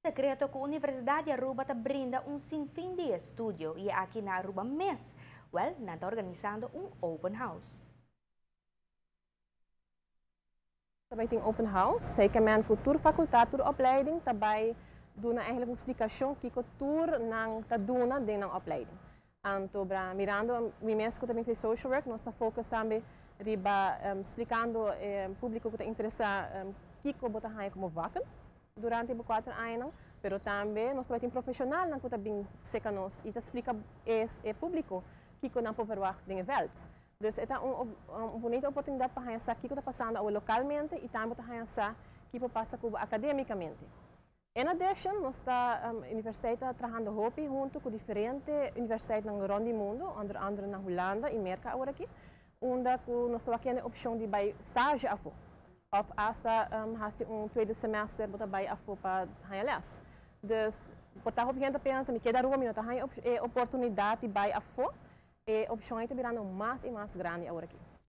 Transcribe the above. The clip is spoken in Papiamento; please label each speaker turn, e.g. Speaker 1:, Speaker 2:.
Speaker 1: Secreto cu Universidad di Aruba ta brinda un sinfin di estudio y aki na Aruba mes, wel, nan ta organisando un open house.
Speaker 2: Ta bay tin open house, zekermente cu tur facultad, tur opleiding ta bay duna eigenlijk un splicacion kico tur nan ta duna den nan opleiding. Anto bra mirando mi mes cu ta bin social work, nos ta focus tambe riba splicando e publico cu ta interesa kico bo ta haya como vakken durante e 4 añanan, pero tambe nos ta tin profesionalnan cu ta bin serca nos y ta splica e publico kico nan por verwacht den e veld. Dus e ta un bunita oportunidad pa sa kico ta pasando localmente y tambe pa sa kico ta pasa academicamente. In addition, nos ta universiteit ta trahando hopi hunto cu diferente universiteiten rond di mundo, onder andere na Hulanda y Merca awor aki, unda cu nos ta e opcion di bay stage afo. Of hasta haci un tweede semester bo ta bay afo pa haya les. Dus, por ta hopi hende pensa, mi kier Aruba, mi no tin e oportunidad di bay afo, e opcion ta birando mas y mas grandi awor aki.